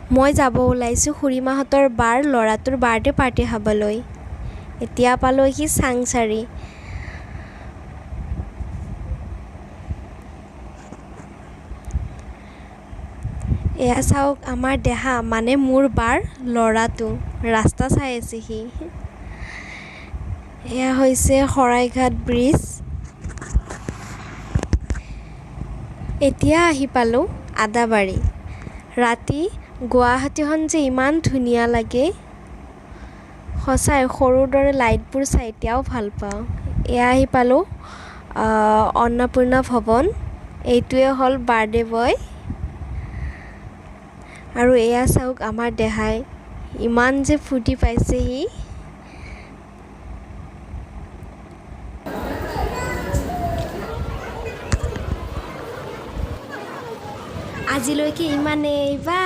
মই যাব ওলাইছোঁ খুৰীমাহঁতৰ বাৰ ল'ৰাটোৰ বাৰ্থডে পাৰ্টি খাবলৈ। এতিয়া পালোহি চাংচাৰি। এয়া চাওক আমাৰ দেহা, মানে মোৰ বাৰ ল'ৰাটো ৰাস্তা চাই আছে সি। এয়া হৈছে শৰাইঘাট ব্ৰিজ। এতিয়া আহি পালোঁ আদাবাৰী। ৰাতি গুৱাহাটীখন যে ইমান ধুনীয়া লাগে, সঁচাই সৰুৰ দৰে লাইটবোৰ চাই এতিয়াও ভাল পাওঁ। এয়া আহি পালোঁ অন্নপূৰ্ণা ভৱন। এইটোৱে হ'ল বাৰ্থডে বয়। আৰু এয়া চাওক আমাৰ দেহাই ইমান যে ফূৰ্তি পাইছে সি। আজিলৈকে ইমানেই, বাই।